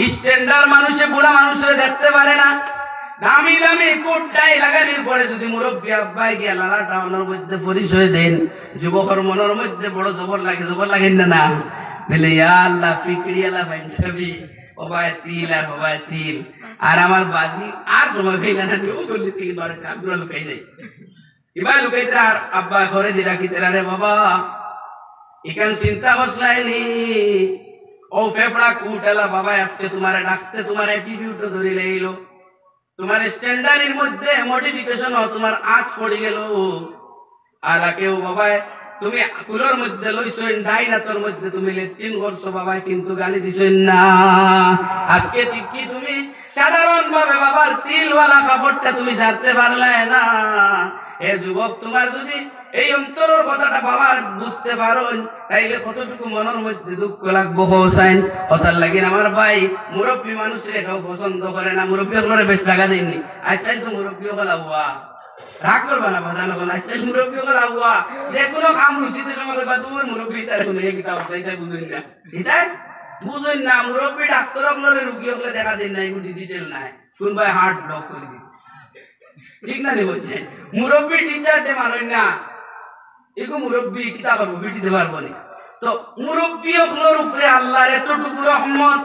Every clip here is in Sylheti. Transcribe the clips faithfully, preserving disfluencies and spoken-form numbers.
স্ট্যান্ডার্ড মানুষে বুড়া মানুষরে দেখতে পারে না। দামি দামি কোট টাই লাগানির পরে যদি মুরব্বী আব্বায় গিয়া লালা টাউনর মধ্যে পরিচয় দেন, যুবকর মনর মধ্যে বড় জবর লাগে, জবর লাগে না না? বলে, "ইয়া আল্লাহ, ফিকড়িয়ালা পাঞ্জাবি, হবায় তিল আর হবায় তিল।" আর আমার বাজি আর সময় পেলে না, ও বললি তিন বারো টাকা লুকাই দেয়। ইবা লুকাইতরা আর আব্বা ঘরে দিরা কি তেরা রে বাবা, ইখান চিন্তা করছলায় নি? ও ফেফড়া কুটালা বাবা, আজকে তুমারে ডাকতে তুমার অ্যাটিটিউডও ধরি লাইলো, তুমার স্ট্যান্ডার্ডের মধ্যে মডিফিকেশনও তুমার আঁচ পড়ি গেল। আর কেউ বাবা, তুমি কুলোর মধ্যে লইছইন, ডাইন আতর মধ্যে তুমি লেট্রিন করছো বাবা, কিন্তু গালি দিছইন না। আজকে ঠিক কি তুমি সাধারণভাবে বাবার তিলওয়ালা কাপড়টা তুমি ছাড়তে পারলায় না। হে যুবক, তুমার যদি এই অন্তরর কথাটা বাবা বুঝতে পারইন, তাইলে কতটুকু মনর মধ্যে দুঃখ লাগবো হোসাইন। ওটার লাগি আমার ভাই, মুরব্বী মানুষরে কেউ পছন্দ করে না, মুরব্বী অকলরে বেশ জাগা দেইন নি। আজকাল তো মুরব্বী অকল আউয়া, রাগ করবা না বাজান অকল, আজকাল মুরব্বী অকল আউয়া, যে কোনো কাম রুচিতে সময় কইবা, "তুমার মুরব্বী তার কোনো এই কিতাব আছে, এটা বুঝইন না।" ইতায় বুঝইন না, মুরব্বী ডাক্তর অকলরে রুগী অকলে দেখা দেইন না, এগু ডিজিটাল নায়, কোনবায় হার্ট ব্লক করি দিন। ঠিক না নি বলছে? মুরব্বী টিচার দে মানইন না, এগু মুরব্বী কিতা করবো, পিটিতে পারবো নি। তো মুরব্বী অকলর উপরে আল্লাহর এতটুকু রহমত,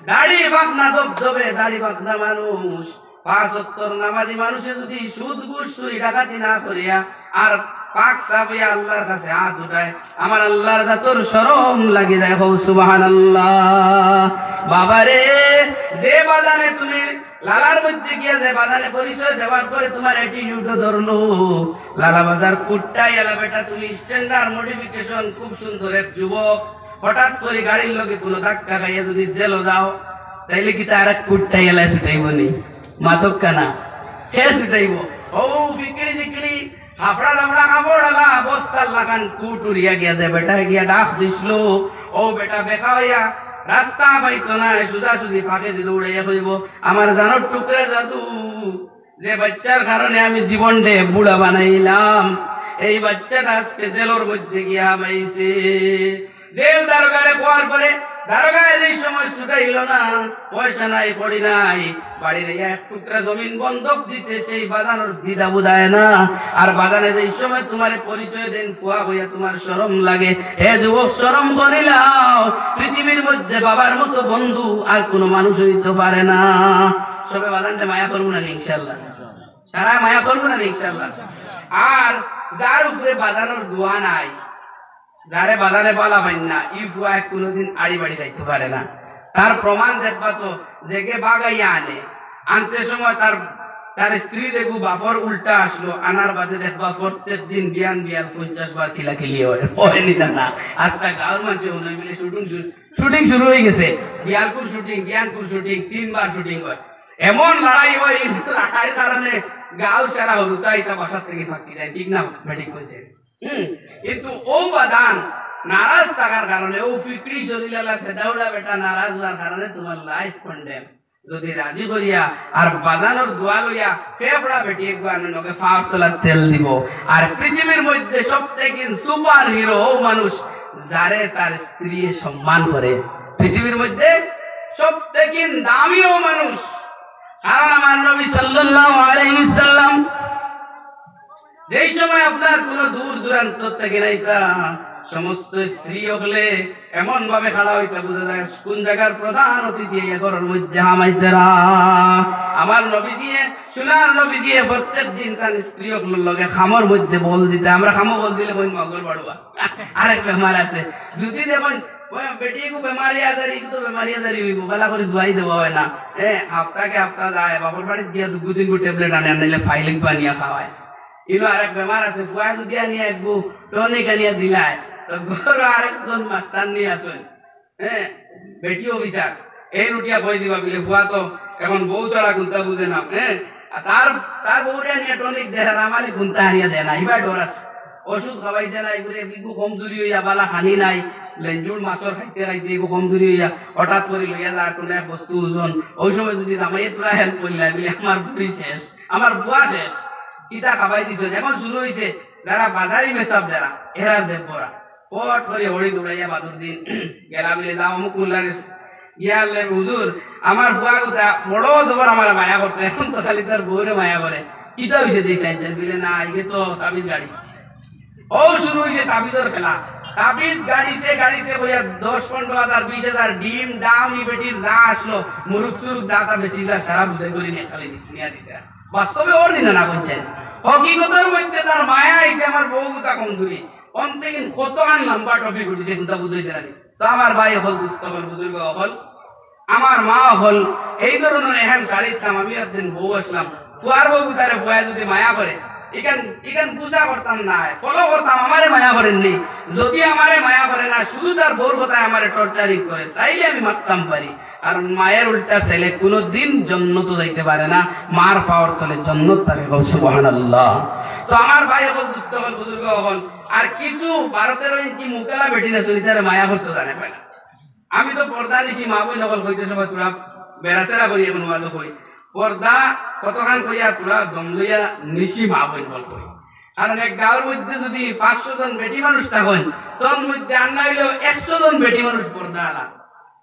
দাড়ি বাঁকনা দবদবে, দাড়ি বাঁকনা মানুষ, পাঁচ ওয়াক্তর নামাজি মানুষে যদি সুদ ঘুষ চুরি ডাকাতি না করিয়া আর পাক সাফ অইয়া আল্লাহর কাছে হাত উঠায়, আমার আল্লাহর জাতর শরম লাগি যায়। কও সুবহানাল্লাহ। বাবারে, যে বাজানে তুমি লালার মধ্যে গিয়া যে বাজানে পরিচয় দেওয়ার পরে তুমার অ্যাটিটিউডও ধরলো, লালা বাজার কুট্টাই এলা বেটা, তুমি স্ট্যান্ডার্ড মডিফিকেশন, খুব সুন্দর এক যুবক, হঠাৎ করি গাড়ির লগে কোনো ধাক্কা খাইয়া যদি জেলো যাও, তাইলে কিতা আরেক কুট্টাই এলা ছুটাইবো নি? মাতক্কা না, কে ছুটাইবো? ও ফিকড়ি জিকড়ি, হাফড়া দাফড়া কাপড় আলা, বস্তার লাখান কুট উড়িয়া গিয়া যে বেটা গিয়া ডাক দিছলো, ও বেটা বেকা অইয়া রাস্তা পাইতো না, সুজাসুজি ফাঁকে দি দৌড়াইয়া কইবো, "আমার জানর টুকরা জাদু, যে বাচ্চার কারণে আমি জীবনরে বুড়া বানাইলাম, এই বাচ্চাটা আজকে জেলর মধ্যে গিয়া হামাইছে।" জেল দারোগারে কওয়ার পরে দারোগায় যেই সময় ছুটাইলো না, পয়সা নাই, কড়ি নাই, বাড়ির এই এক টুকরা জমিন বন্ধক দিতে সেই বাজানর দ্বিধা বুঝায় না। আর বাজানে যেই সময় তুমারে পরিচয় দেন ফুয়া কইয়া, তুমার শরম লাগে। হে যুবক, শরম করিলাও, পৃথিবীর মধ্যে বাবার মতো বন্ধু আর কোনো মানুষ অইতো পারে না। সবে বাজানরে মায়া করমু না নি ইনশাআল্লাহ? সারা মায়া করমু না নি ইনশাআল্লাহ? আর যার উপরে বাজানর দোয়া নাই, যারে বাজানে বালা পাইন না, ই ফুয়ায় কোনোদিন আড়ি বাড়ি খাইতো পারে না। তার প্রমাণ দেখবা তো, যেগে বাগাইয়া আনে, আনতে সময় তার, তার স্ত্রী দেখবো বাপর উল্টা আসলো, আনার বাদে দেখবা প্রত্যেক দিন বিয়ান বিয়ান পঞ্চাশ বার কিলাকিলি অয়, অয় নি না? না, আস্তা গাঁওর মানষে মনে অয় বলে শুটিং শুরু, শুটিং শুরু অই গেছে, বিয়ালকুর শুটিং, বিয়ানকুর শুটিং, তিনবার শুটিং অয়। এমন লড়াই অয়, ই লড়াইর কারণে গাঁও সারা হুরুতা ইতা বাসার থাকি ফাঁকি যায়, ঠিক না? বেঠিক কইছে। হুম, কিন্তু ও বাজান নারাজ থাকার কারণে, ও ফিকড়ি শরীর আলা ফেদাউড়া বেটা নারাজ অওয়ার কারণে তুমার লাইফ কন্ডেম। যদি রাজি করিয়া আর বাজানর দোয়া লইয়া ফেফড়া বেটি এগু আনইন, ওকে ফাওর তলাত তেল দিবো। আর পৃথিবীর মধ্যে সব থাকি সুপার হিরো ও মানুষ, যারে তার স্ত্রী সম্মান করে। পৃথিবীর মধ্যে সব থাকি দামি ও মানুষ, কারণ আমার নবী সাল্লাল্লাহু আলাইহি সাল্লাম যেই সময় আপনার কোনো দূর দূরান্ত থাকি নাইতা, সমস্ত স্ত্রী অকলে এমন ভাবে খাড়া অইতা বুঝা যায় কোন জাগার প্রধান অতিথি আইয়া ঘরর মধ্যে হামাইতারা। আমার নবীজিয়ে, সোনার নবীজিয়ে প্রত্যেক দিন তান স্ত্রী অকলর লগে খামর মধ্যে বল দিতা। আমরা খামো বল দিলে কইন মগর বাড়ুয়া। আরেক বেমার আছে, যদি দেখইন, "ওই বেটি, ইগু বেমারি আজারি, ইগু তো বেমারি আজারি অইবো, বালা করি দোয়াই দেওয়া অয় না।" এ, হাপ্তাকে হাপ্তা যায়, বাপর বাড়িত গিয়া দুগু তিনগু ট্যাবলেট আনে, আনাইলে ফাইলিক বানিয়া খাওয়ায়। ইনো আরেক বেমার আছে, ফুয়া যদি আনিয়া একগু টনিক আনিয়া দিলায়, তো ঘরো আরেকজন মাস্টারনি আছইন, হ্যাঁ, বেটি অফিসার, এইন উঠিয়া কই দিবা বলে, "ফুয়া তো এখন বউ ছাড়া কুন্তা বুঝে না, হ্যাঁ, আর তার, তার বউরে আনিয়া টনিক দেয়, আর আমারে কুন্তা আনিয়া দেয় না, ইবা ডর আছে।" ওষুধ খাওয়াইছে না, ইগুরে ইগু কমজুরি অইয়া, বালা খানি নাই, লেঞ্জুর মাছর খাইতে খাইতে ইগু কমজুরি অইয়া, হঠাৎ করি লইয়া যার কোনো এক বস্তু ওজন, ওই সময় যদি জামাইয়ে তোরা হেল্প করলে, বলে, "আমার বুড়ি শেষ, আমার ফুয়া শেষ।" কিতা খাবাই দিছইন? এখন শুরু অইছে, যারা বাজারি মেসাব যারা, এরার দেবরা। ফট করি হড়ি দৌড়াইয়া বাদুর দিন গেলা বলে, "যাও অমুক মোল্লার গেছে।" ইয়া আল্লাহ হুজুর, আমার ফুয়া গুতা বড় জবর আমারে মায়া করতো, এখন তো খালি তার বউরে মায়া করে। কিতা অইছে দেখি চাইন চাইন, বলে, "না, আইগে তো তাবিজ গাড়ি দিছে।" ও শুরু অইছে তাবিজর খেলা। তাবিজ গাড়িছে, গাড়িছে কইয়া দশ পনেরো হাজার, বিশ হাজার, ডিম, ডাম, ই বেটির যা আসলো, মুরুক সুরুক যা তা বেশি, ইলা সারা বুঝাই করি নিয়া খালি নিয়া দিতা। বাস্তবে ওর দিন না বলছেন, হকিকতর মধ্যে তার মায়া আইছে আমার বউ গুতা কমজুরি। অন্তিম কত আন লম্বা টপিক উঠিছে, গুতা বুঝাই দিলাম। তো আমার ভাই অকল, দুস্ত অকল, বুজুর্গ অকল, আমার মা অকল, এই ধরনের এহান শাড়ি দিতাম। আমি একদিন বউ আসলাম, ফুয়ার বউ তারে ফুয়ায় যদি মায়া করে, ইখান ইখান গুছা করতাম না, ফলো করতাম, আমারে মায়া করেননি। যদি আমারে মায়া করে না, শুধু তার বউর কথায় আমারে টর্চারিং করে, তাইলে আমি মারতাম পারি। কারণ মায়ের উল্টা ছেলে কোনোদিন জন্নত যাইতে পারে না, মার পাওয়ার তলে জন্নত থাকে। কও সুবহানাল্লাহ। তো আমার ভাই অকল, দুস্ত অকল, বুজুর্গ অকল, আর কিছু বারো তেরো ইঞ্চি মুখআলা বেটি না চলিতারে মায়া করতে জানে পায় না। আমি তো পর্দা নিশি মা বইন অকল কইতে সময় তোরা বেড়াচেরা করি এখন ওয়াজও কই। পর্দা কতখান কইয়া তোরা দম লইয়া নিশি মা বইন অকল কই। কারণ এক গাঁওর মধ্যে যদি পাঁচশো জন বেটি মানুষ থাকইন, তোর মধ্যে আর না হইলেও একশো জন বেটি মানুষ পর্দা আলা,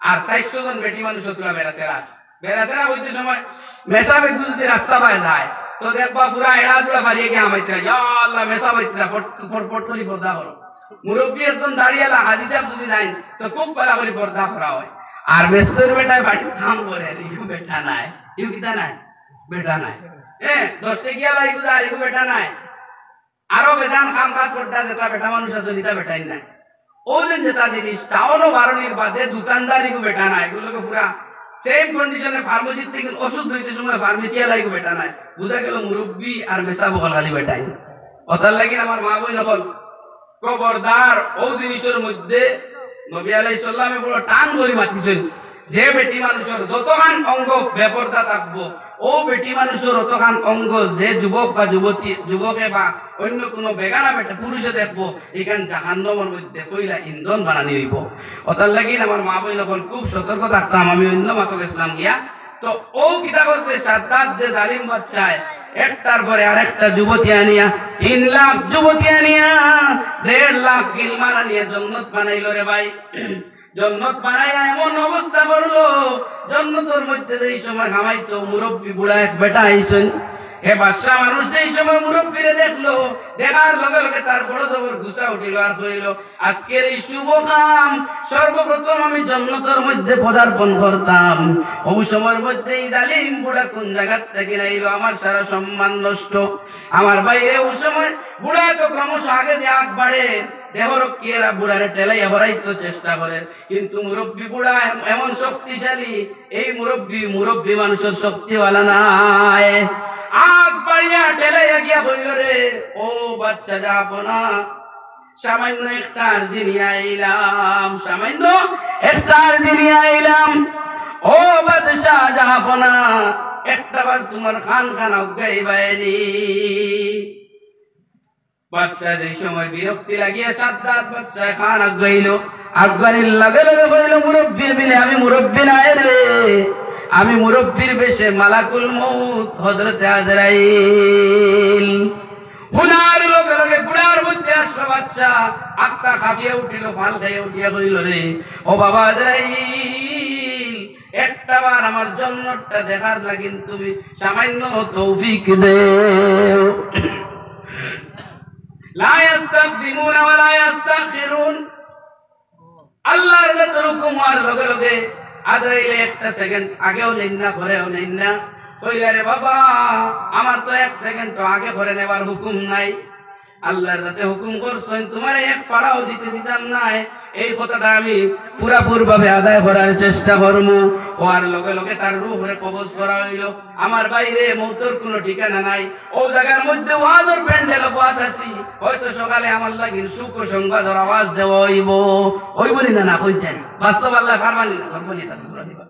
আর চারশো জন বেটি মানুষ তোরা বেড়াচেরা আস। বেড়াচেরা কইতে সময় মেসাবে গুলতি রাস্তা পায় যায়, তো দেখবা পুরা এড়া দুড়া ফারিয়ে গিয়ে হামাইতে, "ইয়া আল্লাহ, মেসাব ইতরা ফট ফট ফট করি পর্দা করো।" মুরব্বী একজন দাড়িআলা হাজি সাহেব যদি যাইন, তো খুব ভালা করি পর্দা করা হয়। আর মেস্তর বেটায় বাড়িত কাম করে, ইগু বেটা নায়, ইগু কিতা নায়, বেটা নায়। এ, দশ টেকিআলা ইগু যার, ইগু বেটা নায়। আরো বেদান কাম কাজ করতা যেতা বেটা মানুষ আছে, ইতা বেটাইন নায়। ও দিন যেতা জিনিস, টাউনও বারনির বাদে দোকানদার ইগু বেটা নায়, ইগুর লগে পুরা সেম কন্ডিশনে ফার্মেসির থেকে ওষুধ লইতে সময় ফার্মেসিআলা ইগু বেটা নায়। বুঝা গেল মুরব্বী আর মেসাব অকল খালি বেটাইন। অতার লাগি আমার মা বইন অকল, খবরদার, ও জিনিসর মধ্যে নবী আলাইহিস সালামে বড় টান করি মাতিছইন, যে বেটি মানুষর যতখান অঙ্গ বেপর্দা থাকবো, ও বেটি মানুষর অতখান অঙ্গ যে যুবক বা যুবতী, যুবকে বা অন্য কোনো বেগানা বেটা পুরুষে দেখবো, ইখান জাহান্নামর মধ্যে পয়লা ইন্ধন বানানি অইবো। অতার লাগি আমার মা বইন অকল খুব সতর্ক থাকতাম। আমি অন্য মাতো গেছিলাম গিয়া, তো ও কিতা করছে, সাদ্দাদ যে জালিম বাদশায় একটার পরে আরেকটা যুবতী আনিয়া, তিন লাখ যুবতী আনিয়া, দেড় লাখ গিলমান আনিয়া জন্নত বানাইল রে ভাই। জন্নত বানাইয়া এমন অবস্থা করলো, জন্নতর মধ্যে যেই সময় হামাইতো মুরব্বী বুড়া এক বেটা আইছইন, হে বাদশা মানুষ যেই সময় মুরব্বীরে দেখলো, দেখার লগে লগে তার বড় জবর গুসা উঠিল আর কইল, "আজকের এই শুভ কাম, সর্বপ্রথম আমি জন্নতর মধ্যে পদার্পণ করতাম, ওই সময়র মধ্যে এই জালিম বুড়া কোন জায়গার থেকে আইলো, আমার সারা সম্মান নষ্ট।" আমার ভাইরে, ওই সময় বুড়া তো ক্রমশ আগে দিয়ে আগ বাড়ে, দেহ রক্ষী এরা বুড়ারে ঠেলাইয়া হরাইতে চেষ্টা করে, কিন্তু মুরব্বী বুড়া এম-, এমন শক্তিশালী, এই মুরব্বী, মুরব্বী মানুষর শক্তিওয়ালা নায়। আগ বাড়িয়া ঠেলাইয়া গিয়া কইল রে, "ও বাদশা জাহাপনা, সামান্য একটা আরজি নিয়া আইলাম, সামান্য একটা আরজি নিয়া আইলাম। ও বাদশা জাহাপনা, একটা বার তোমার খান খান আজ্ঞাই বায়নি।" বাদশা যেই সময় বিরক্তি লাগিয়া সাদ্দাদ বাদশা খান আজ্ঞাইল, আজ্ঞানির লগে লগে কইল, "মুরব্বী বিলে আমি মুরব্বী নায় রে, আমি মুরব্বীর বেশে মালাকুল মউত হযরতে আজরাইল।" হুনার লগে লগে বুড়ার মধ্যে আসলো বাদশা, আখতা খাফিয়া উঠিল, ফাল খাইয়া উঠিয়া কইল, "রে, ও বাবা আজরাইল, একটা বার আমার জন্নতটা দেখার লাগিন তুমি সামান্য তৌফিক দেও।" লা ইয়াস্তাকদিমুনা ওয়া লা ইয়াস্তাখিরুন। আল্লাহর জাতর হুকুম হওয়ার লগে লগে আজরাইলে একটা সেকেন্ড আগেও নেইন না, পরেও নেইন না। কইলা, "রে বাবা, আমার তো এক সেকেন্ড তো আগে পরে নেবার হুকুম নাই। আল্লাহর জাতে হুকুম করছইন, তোমারে এক পাড়াও দিতে দিতাম নায়। এই কথাটা আমি পুরাপুর ভাবে আদায় করার চেষ্টা করমু।" হওয়ার লগে লগে তার রুহরে কবজ করা হইল। আমার ভাইরে, মউতর কোনো ঠিকানা নাই। ও জায়গার মধ্যে ওয়াজর প্যান্ডেল বাত আছি, হয়তো সকালে আমার লাগি সুখ সংবাদর আওয়াজ দেওয়া হইব। হইব নি না, না হইছেন? বাস্তব আল্লাহ পারবা নি না, ধরব নি, তার পুরা দিবা।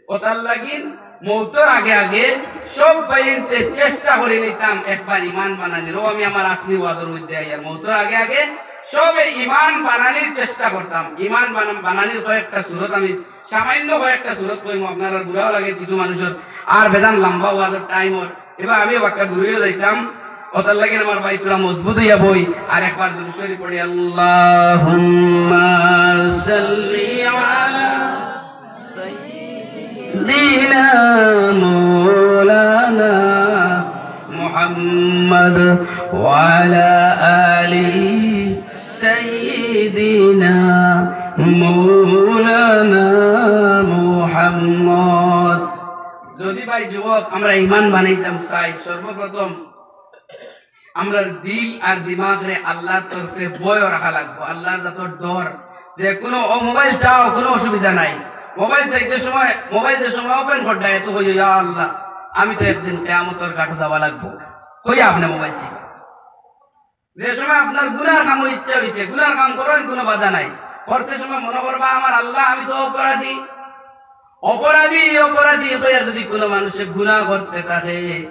ওটার লাগি মউতর আগে আগে সব বাইনতে চেষ্টা করি নিতাম একবার ইমান বানানির। ও আমি আমার আসলি ওয়াজর মধ্যে আইয়ার মউতর আগে আগে সবে ইমান বানানির চেষ্টা করতাম। ইমান বানা-, বানানির কয়েকটা সুরত আমি সামান্য কয়েকটা সুরত কইমু, আপনারার বুরাও লাগে কিছু মানুষর, আর বেদান লম্বা ওয়াজর টাইম অর, এবার আমি বাক্কা দূরেও যাইতাম। ওটার লাগি আমার ভাই তোরা মজবুত হইয়া বই, আর একবার দুরূদ শরীফ পড়ি, আল্লাহুম্মা সাল্লি আলা سيدنا مولانا محمد وعلى آل سيدنا مولانا محمد। যদি ভাই যুবক আমরা ইমান বানাইতাম চাই, সর্বপ্রথম আমরার দিল আর দিমাগরে আল্লাহর তরফে ভয় রাখা লাগবো, আল্লাহর জাতর ডর। যে কোনো, ও মোবাইল চাও, কোনো অসুবিধা নাই। মোবাইল চাইতে সময়, মোবাইল যে সময় ওপেন করডা, এত কইও, "ইয়া আল্লাহ, আমি তো একদিন কিয়ামতর ঘাটো যাওয়া লাগবো।" কইয়া আপনে মোবাইল চাইবা। যে সময় আপনার গুনার কাম ইচ্ছা হইছে, গুনার কাম করেন, কোনো বাধা নাই। করতে সময় মনে করবা, "আমার আল্লাহ, আমি তো অপরাধী, অপরাধী, অপরাধী।" কইয়া যদি কোনো মানুষে গুনাহ করতে থাকে,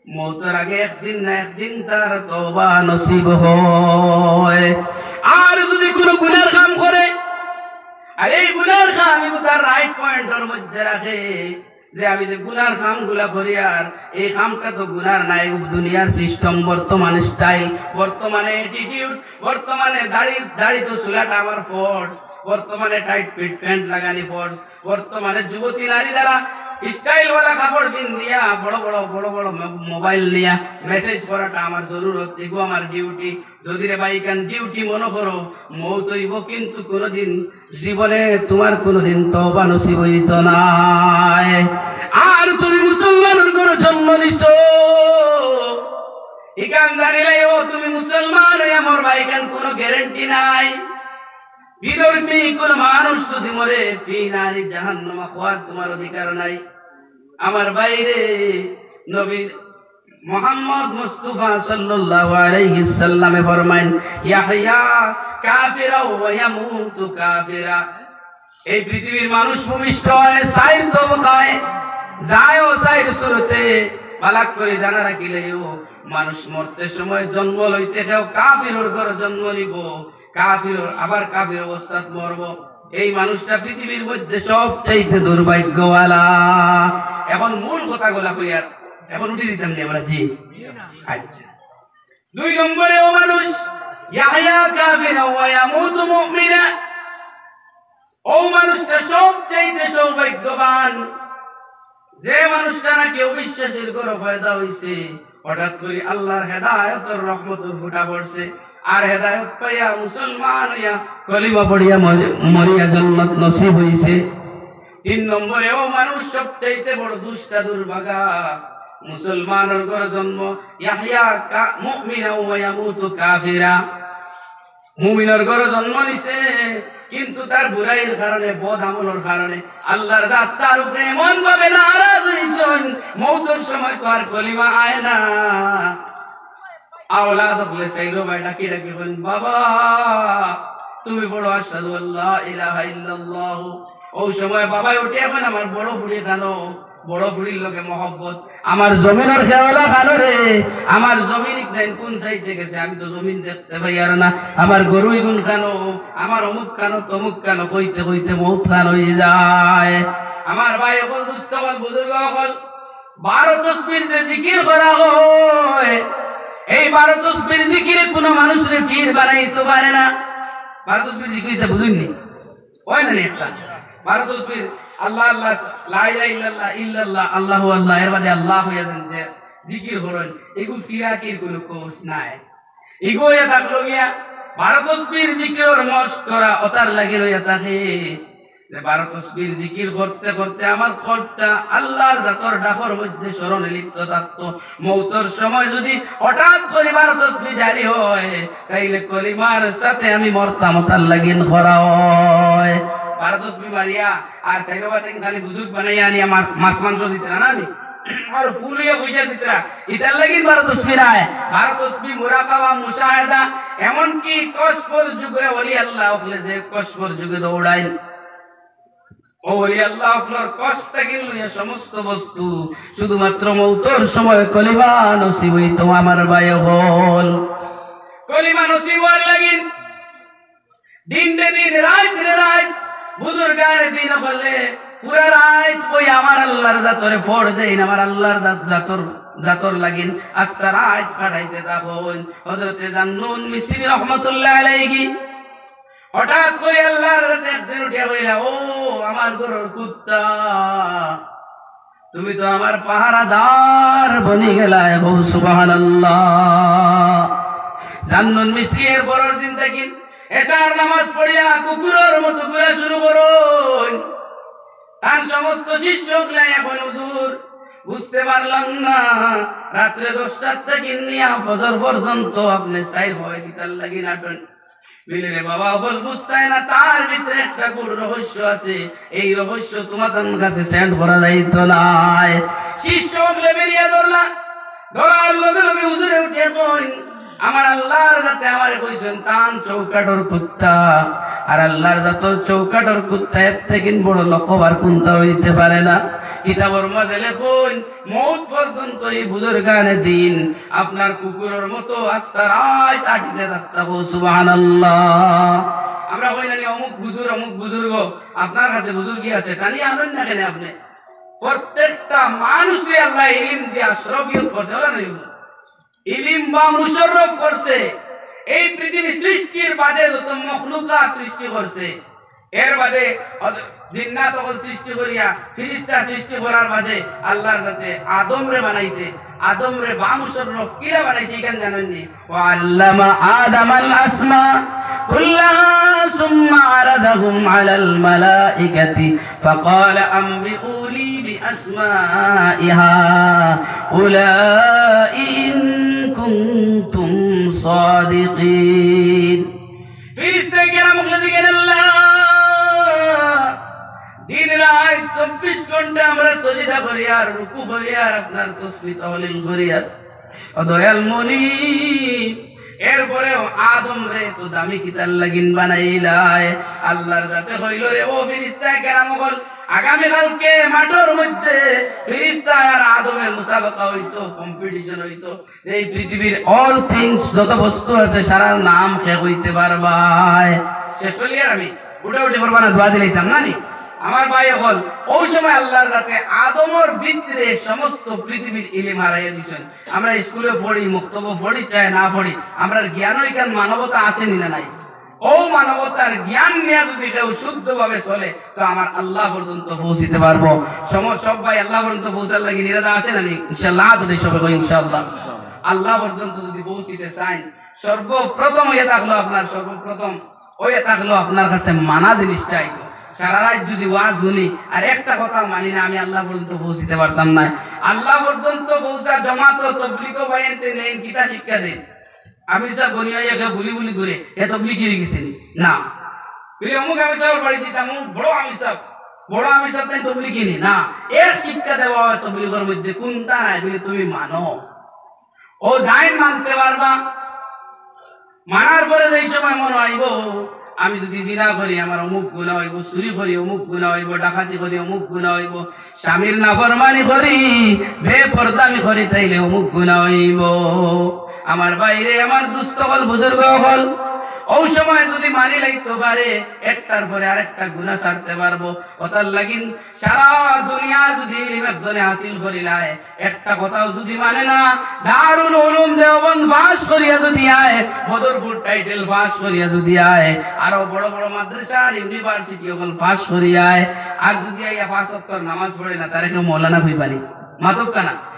মৌতর আগে একদিন না একদিন তার তওবা নসিব হয়। আর যদি কোনো গুনার কাম করে, আর এই গুনার কাম এগু তার রাইট পয়েন্টর মধ্যে রাখে, যে আমি যে গুনার কামগুলা করি, আর এই কামটা তো গুনার না, এগু দুনিয়ার সিস্টেম, বর্তমানে স্টাইল, বর্তমানে অ্যাটিটিউড, বর্তমানে দাড়ি, দাড়ি তো চুলাটা আমার ফরজ, বর্তমানে টাইট ফিট প্যান্ট লাগানি ফরজ, বর্তমানে যুবতী নারী যারা স্টাইল ওয়ালা কাপড় পিন্দিয়া, বড় বড়, বড় বড় মো-, মোবাইল নিয়া মেসেজ করাটা আমার জরুরত, এগু আমার ডিউটি। যদি রে ভাই ইখান ডিউটি মনে করো, মৌত হইব, কিন্তু কোনোদিন জীবনে তোমার কোনোদিন তওবা নসিব হইত নায়। আর তুমি মুসলমানর ঘরো জন্ম নিছো, ইখান জানিলাইও তুমি মুসলমান হইয়া মরবা, ইখান কোনো গ্যারান্টি নাই। বিধর্মী কোন মানুষ যদি মরে, ফি নারি জাহান্নামা, খোয়ার তোমার অধিকার নাই। আমার ভাইরে, নবী মোহাম্মদ মুস্তাফা সাল্লাল্লাহু আলাইহি সাল্লামে ফরমাইন, "ইয়াহইয়া কাফিরা ওয়া ইয়ামুতু কাফিরা।" এই পৃথিবীর মানুষ ভূমিষ্ঠ হয় চাইর তবকায়, যায়ও চাইর সুরতে। বালাক করে জানা রাখিলেও, মানুষ মরতে সময় জন্ম লইতে কেউ কাফিরর ঘরো জন্ম নিব, কাফির, আবার কাফির অবস্থাত মরব। এই মানুষটা পৃথিবীর মধ্যে সবচাইতে দুর্ভাগ্যওয়ালা। এখন মূল কথাগুলা কইয়ার, এখন উঠি দিতাম নি আমরা, জি? আচ্ছা। দুই নম্বরে ও মানুষ, ইয়াহইয়া কাফিরা ওয়া ইয়ামুতু মুমিনা। ও মানুষটা সবচাইতে সৌভাগ্যবান, যে মানুষটা নাকি অবিশ্বাসীর ঘরো পয়দা হইছে, হঠাৎ করে আল্লাহর হেদায়েতর রহমতর ফুটা পড়ছে, আর হেদায়েত পাইয়া মুসলমান হইয়া কলিমা পড়িয়া মরি-, মরিয়া জন্নত নসিব হইছে। তিন নম্বরে ও মানুষ সবচাইতে বড় দুষ্টা দুর্ভাগা, মুসলমানর ঘরো জন্ম, ইয়াহইয়া কা-, মুমিনা ওয়া ইয়ামুতু কাফিরা। মুমিনর ঘরো জন্ম নিছে, কিন্তু তার বুরাইর কারণে, বদ আমলর কারণে আল্লাহর জাত তার উপরে এমন ভাবে নারাজ হইছইন, মৌতর সময় তো আর কলিমা আয় না। আওলাদ হকলে চাইরো বায় ডাকি ডাকি কইন, "বাবা, তুমি পড়ো আশহাদু আল্লা ইলাহা ইল্লাল্লাহ।" ও সময় বাবায় উঠিয়া কইন, "আমার বড় ফুড়ি খানো, বড় ফুড়ির লগে মহব্বত, আমার জমিনর খেওলা খানো রে, আমার জমিন ইকনাইন কোন সাইডে গেছে, আমি তো জমিন দেখতে পাইয়ার না, আমার গরু ইগুন খানো, আমার অমুক খানো, তমুক খানো", কইতে কইতে মৌত খান হয়ে যায়। আমার ভাই অকল, দুস্ত অকল, বুজুর্গ অকল, বারো তসবির যে জিকির করা হয়, এই বারো তসবির জিকিরে কোনো মানুষরে পীর বানাইতে পারে না। বারো তসবির জিকির ইতা বুঝইন নি? হয় না নি একটা? বারো তসবির, আল্লাহ আল্লাহ, লা ইলাহা ইল্লাল্লাহ, ইল্লাল্লাহ, আল্লাহু আল্লাহ, এর বাদে আল্লাহ হইয়া যান যে জিকির করইন, এগু ফিরাকির কোনো কোর্স নাই। এগু হইয়া থাকলো গিয়া বারো তসবির জিকিরর মশক করা, ওটার লাগি হইয়া থাকে। যে বারো তসবির জিকির করতে করতে আমার কলবটা আল্লাহর জাতর ডাকর মধ্যে স্মরণে লিপ্ত থাকতো। মৌতর সময় যদি হঠাৎ করে বারো তসবি জারি হয়, তাইলে কলিমার সাথে আমি মরতাম, ওটার লাগিন করা হয়। বারো তসবি মারিয়া আর সাইবাবা থেকে খালি বুজুর্গ বানাইয়া আনিয়া মা-, মাছ মাংস দিতরা না আমি, আর ফুল হইয়া পয়সা দিতরা, ইতার লাগিন বারো তসবি নাই। বারো তসবি মুরাকাবা, মুশাহাদা, এমনকি কসফর যুগে ওলি আল্লাহ হকলে যে কসফর যুগে দৌড়াইন, ও ওলি আল্লাহ হকলর কসফ থাকি লইয়া সমস্ত বস্তু, শুধুমাত্র মৌতর সময় কলিমা নসিব হইতো আমার ভাই হকল। কলিমা নসিব হওয়ার লাগিন দিন রে দিন, রাইত রে রাইত, বুজুর্গানে দিন হকলে পুরা রাইত ওই আমার আল্লাহর জাতরে ফড় দেইন, আমার আল্লাহর জাত-, জাতর, জাতর লাগিন আস্তা রাইত কাটাইতে থাকইন। হযরতে জান্নুন মিসরি রহমতুল্লাহ আলাইহি হঠাৎ করি আল্লাহর রাতে একদিন উঠিয়া কইলা, "ও আমার ঘরর কুত্তা, তুমি তো আমার পাহারাদার বনি গেলায়।" কও সুবহানাল্লাহ। জান্নুন মিসরি এর পরের দিন থাকি এশার নামাজ পড়িয়া কুকুরর মতো ঘুরা শুরু করইন। তান সমস্ত শিষ্য অকলে কইন, "হুজুর, বুঝতে পারলাম না, রাত্রে দশটার থাকি নিয়া ফজর পর্যন্ত আপনে চাইর পাওয়ে কিতার লাগি নাটইন?" বলে, "রে বাবা, অকল বুঝতায় না, তার ভিতরে একটা গূঢ় রহস্য আছে। এই রহস্য তুমার কাছে সেন্ড করা যাইতো নায়।" শিষ্য অকলে বেরিয়া ধরলা, ধরার লগে লগে হুজুরে উঠিয়া কইন, "আমার আল্লাহর জাতে আমারে কইছইন, তান চৌকাঠর কুত্তা, আর আল্লাহর জাতর চৌকাঠর কুত্তা এর থাকি বড় লকব আর কুনটা অইতে পারে না।" কিতাবর মাঝে লেখইন, মউত পর্যন্ত এই বুজুর্গানে দিন আপনার কুকুরর মতো আস্তা রাইত আটিতে থাকতা। কও সুবহানাল্লাহ। আমরা কই না নি, "অমুক হুজুর, অমুক বুজুর্গ, আপনার কাছে বুজুর্গি আছে, টানি আনইন না কেনে আপনে?" প্রত্যেকটা মানুষরে আল্লায় ইলিম দিয়া শরফিয়ত করছে, অলা নানি? ইলিম বা মুশাররফ করছে। এই পৃথিবী সৃষ্টির বাদে যত মখলুকাত সৃষ্টি করছে, এর বাদে হজ-, জিন্নাত অকল সৃষ্টি করিয়া, ফিরিস্তা সৃষ্টি করার বাদে আল্লাহর জাতে আদমরে বানাইছে। আদমরে বা মুশাররফ কিলা বানাইছে, ইখান জানইন নি? وعلم آدم الأسماء كلها ثم عرضهم على الملائكة فقال أنبئوني بأسماء هؤلاء إن كنتم صادقين। ফিরিস্তা কেরাম অকলে দেখইন আল্লাহ, দিন রাইত চব্বিশ ঘন্টা আমরা সজিদা করিয়ার, রুকু করিয়ার, আপনার তসবিহ তাহলিল করিয়ার। ও দয়াল মনিব, এরপরেও আদমরে তো দামি কিতার লাগিন বানাইলায়। আল্লাহর জাতে কইল, "রে ও ফিরিস্তা কেরাম অকল, আগামী কালকে মাঠর মধ্যে ফিরিস্তা আর আদমে মুসাবাকা অইতো, কম্পিটিশন অইতো।" এই পৃথিবীর all things, যত বস্তু আছে, সারার নাম কে কইতে পারবায়? শেষ করিলিয়ার আমি, উঠাউঠি করবা না, দোয়া দিলাইতাম না নি? আমার ভাই অকল, অউ সময় আল্লাহর জাতে আদমর ভিতরে সমস্ত পৃথিবীর ইলিম হারাইয়া দিছইন। আমরা স্কুলে পড়ি, মক্তবো পড়ি, চাই না পড়ি, আমরার জ্ঞান অইখান মানবতা আছে নি না নাই? অউ মানবতার জ্ঞান নিয়া যুদি কেউ শুদ্ধভাবে চলে, তো আমার আল্লাহ পর্যন্ত পৌঁছিতে পারবো। সম-, সব ভাই আল্লাহ পর্যন্ত পৌঁছার লাগি ইরাদা আছে না নি? ইনশাআল্লাহ, তো সবে কই ইনশাআল্লাহ। আল্লাহ পর্যন্ত যুদি পৌঁছিতে চাইন, সর্বপ্রথম অইয়া থাকলো আপনার, সর্বপ্রথম অইয়া থাকলো আপনার কাছে মানা জিনিসটা আইতো। সারা রাইত যুদি ওয়াজ হুনি আর একটা কথা মানি না, আমি আল্লাহ পর্যন্ত পৌঁছিতে পারতাম না। আল্লাহ পর্যন্ত পৌঁছা জমাতো তবলিগো বাইনতে নেইন, কিতা শিক্ষা দেইন? আমির সাব বনি অইয়া কেউ বুলি বুলি ঘুরে, হে তবলিগি অইগেছে নি? না। বলে, "অমুক আমির সাবর বাড়ি দিতাম, অমুক বড় আমির সাব, বড় আমির সাব তাইন তবলিগি নি?" না। এর শিক্ষা দেওয়া অয় তবলিগর মধ্যে কুনটা নাই, বলে, "তুমি মানো।" অউ যাইন মানতে পারবা। মানার পরে যেই সময় মনো আইবো, "আমি যুদি জিনা করি, আমার অমুক গুনা অইবো, চুরি করি, অমুক গুনা অইবো, ডাকাতি করি, অমুক গুনা অইবো, স্বামীর নাফরমানি করি, বেপর্দামি করি, তাইলে অমুক গুনা অইবো।" আমার ভাইরে, আমার দুস্ত অকল, বুজুর্গ অকল, অউ সময় যুদি মানিলাইতো পারে, একটার পরে আরেকটা গুনা ছাড়তে পারবো। অতার লাগিন সারা দুনিয়ার যুদি ইলিম একজনে হাসিল করিলায়, একটা কথাও যুদি মানে না, দারুল উলুম দেওবন্দ পাশ করিয়া যুদি আয়, বদরপুর টাইটেল পাশ করিয়া যুদি আয়, আরো বড় বড় মাদ্রাসা আর ইউনিভার্সিটি অকল পাশ করিয়া আয়, আর যুদি আইয়া পাঁচ ওয়াক্তর নামাজ পড়ে না, তারে কেউ মৌলানা কইবা নি? মাতউক্কা না।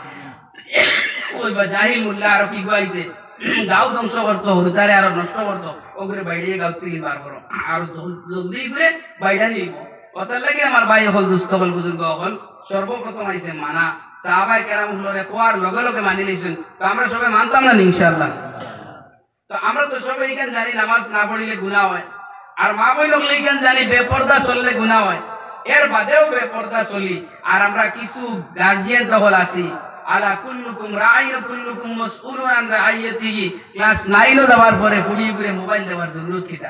কইবা, "জাহিল মোল্লা আরো কিগু আইছে, গাঁও ধ্বংস করতো, হুরুতারে আরো নষ্ট করতো, অগুরে বাইড়াইয়া গাঁও থাকি বার করো, আরো জল-, জলদি ইগুরে বাইড়ানি অইবো।" অতার লাগি আমার ভাই অকল, দুস্ত অকল, বুজুর্গ অকল, সর্বপ্রথম আইছে মানা। সাহাবায়ে কেরাম অকলরে কওয়ার লগে লগে মানিলাইছইন, তো আমরা সবে মানতাম না নি ইনশাআল্লাহ? তো আমরা তো সবে ইখান জানি নামাজ না পড়িলে গুনা অয়, আর মা বইন অকলে ইখান জানি বেপর্দা চললে গুনা অয়। এর বাদেও বেপর্দা চলি, আর আমরা কিছু গার্জিয়ান অকল আছি, "আলা কুল্লুকুম রাইন ওয়া কুল্লুকুম মাসউলুন আন রাইয়াতিহি।" ক্লাস নাইনও যাওয়ার পরে ফুড়ি ইগুরে মোবাইল দেওয়ার জরুরত কিতা?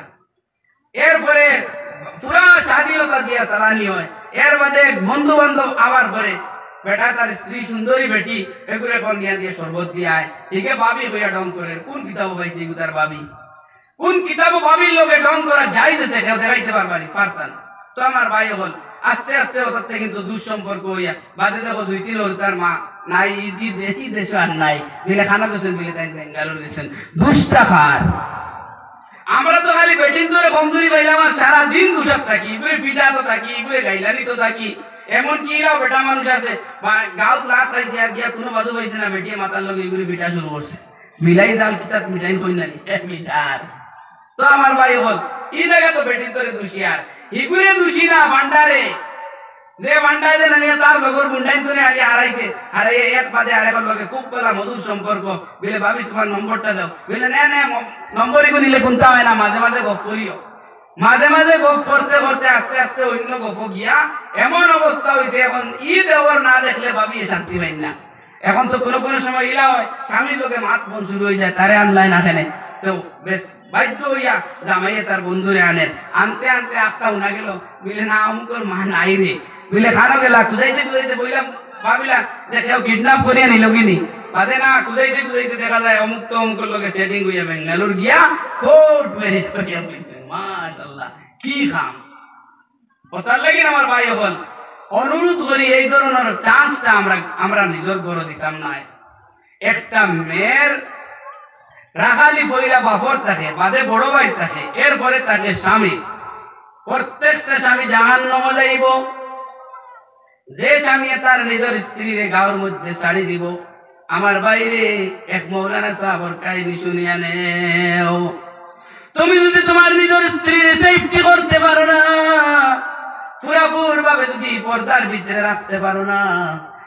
এরপরে পুরা স্বাধীনতা দিয়া চালানি অয়। এর বাদে বন্ধু বান্ধব আওয়ার পরে বেটা তার স্ত্রী সুন্দরী বেটি, এগুরে কন দিয়া দিয়া শরবত দিয়া আয়, ইগে ভাবি কইয়া ঢং করের। কুন কিতাবো পাইছে ইগু তার ভাবি? কুন কিতাবো ভাবির লগে ঢং করা জায়েজ আছে? কেউ দেখাইতে পারবা নি? পারতা না। তো আমার ভাই অকল, আস্তে আস্তে অতাতে কিন্তু দুঃসম্পর্ক অইয়া বাদে দেখো দুই তিন হুরুতার মা নাই, ই দে-, ই দেশো আর নাই, বিলে খানো গেছইন, বিলে তাইন বেঙ্গালোর গেছইন। দুষ্টা কার? আমরা তো খালি বেটিন্তরে কমজুরি পাইলাম আর সারা দিন দুষাত থাকি, ইগুরে পিটাত থাকি, ইগুরে গাইলানিত থাকি। এমন কি ইলাও বেটা মানুষ আছে, বা গাঁওত লাত খাইছে আর গিয়া কুনু বাদু পাইছে না, বেটিয়ে মাতার লগে ইগুরে পিটা শুরু করছে। মিলাই জাল কিতাত মিটাইন কই নাই, এ মিটার। তো আমার ভাই অকল, ই জাগা তো বেটিন্তরে দুষিয়ার, ইগুরে দুষি না, ভান্ডারে। যে ভান্ডারে না নিয়া তার লগর গুন্ডাইন তুলে আগে হারাইছে, হারাইয়া এক বাদে আরেকর লগে খুব ভালা মধুর সম্পর্ক। বলে, "ভাবি, তুমার নম্বরটা দেও।" বলে, "না, না, ম-, নম্বর ইগু নিলে কুন্তা অয় না, মাঝে মাঝে গফ করিও।" মাঝে মাঝে গফ করতে করতে আস্তে আস্তে অইন্য গফো গিয়া এমন অবস্থা অইছে, এখন ই দেওর না দেখলে ভাবিয়ে শান্তি পাইন না। এখন তো কুনু কুনু সময় ইলা অয়, স্বামীর লগে মাত বন শুরু অইযায়, তারে আনলায় না কেনে। তো বেশ বাধ্য অইয়া জামাইয়ে তার বন্ধুরে আনের। আনতে আনতে আখতা হুনা গেল, বলে, "না, অমুকর মা নাই রে।" বলে, "কানো গেলা?" খুজাইতে খুজাইতে বইলা, ভাবিলা যে কেউ কিডন্যাপ করিয়া নিল গিনি। বাদে না, খুজাইতে খুজাইতে দেখা যায় অমুক তো অমুকর লগে সেটিং অইয়া বেঙ্গালোর গিয়া কোর্ট ম্যারেজ করিয়া বইছে। মাশাআল্লাহ, কি কাম! অতার লাগি আমার ভাই অকল, অনুরোধ করি, এই ধরনর চান্সটা আমরা, আমরা নিজর ঘরো দিতাম নায়। একটা মেয়ের রাখালি পয়লা বাপর থাকে, বাদে বড় ভাইর থাকে, এরপরে থাকে স্বামী। প্রত্যেকটা স্বামী জাহান্নামো যাইবো। যে স্বামীয়ে তার নিজর স্ত্রীরে গাঁওর মধ্যে ছাড়ি দিবো, আমার ভাইরে, এক মৌলানা সাবর কাহিনী শুনিয়া নেও। তুমি যুদি তুমার নিজর স্ত্রীরে সেফটি করতে পারো না, পুরাপুর ভাবে যুদি পর্দার ভিতরে রাখতে পারো না,